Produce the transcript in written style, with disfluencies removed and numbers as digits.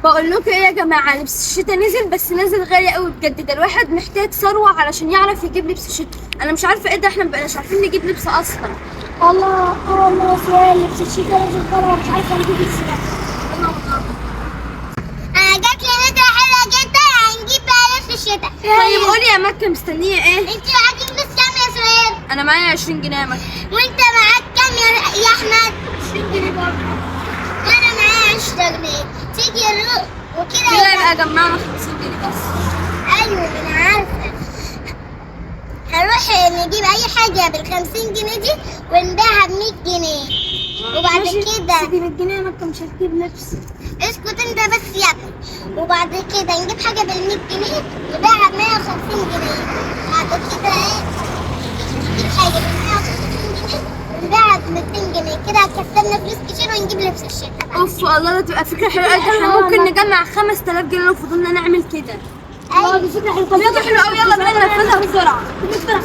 بقول لكم ايه يا جماعه، لبس الشتاء نزل، بس نزل غالي قوي بجد. ده الواحد محتاج ثروة علشان يعرف يجيب لبس الشتاء. انا مش عارفه ايه ده، احنا مبقناش عارفين نجيب لبس اصلا. الله الله، سؤال لبس الشتاء نزل بره، مش عارفه اجيب لبس. انا جات لي فكرة حلوة جدا، هنجيب بقى لبس الشتاء. طيب قولي يا مكة، مستنيه ايه؟ انت معاكي فلوس كام يا سهير؟ انا معايا 20 جنيه يا مكة. وانت معاك كام يا احمد؟ 20 جنيه برضه. انا معايا 10 جنيه. تيجي نروح وكده. كده يبقى جمعنا 50 جنيه بس. ايوه انا عارفه، هنروح نجيب اي حاجة بال50 جنيه دي ونبيعها ب100 جنيه، وبعد كده سيدي 100 جنيه يا مكة مش هتجيب لبس. اسكت انت بس يا ابني. وبعد كده نجيب حاجة بال100 جنيه نبيعها ب150 جنيه. بعد كده ايه؟ نجيب حاجة ب150 جنيه ونبيعها ب200 جنيه. كده هتكسبنا فلوس كتير ونجيب لبس الشتاء بقى. اوف الله، ده تبقى فكرة حلوة قوي. احنا ممكن نجمع 5000 جنيه لو فضلنا نعمل كده. اه دي فكرة حلوه. فكرة حلوة قوي، يلا بينا ننفذها بسرعه. بسرعه.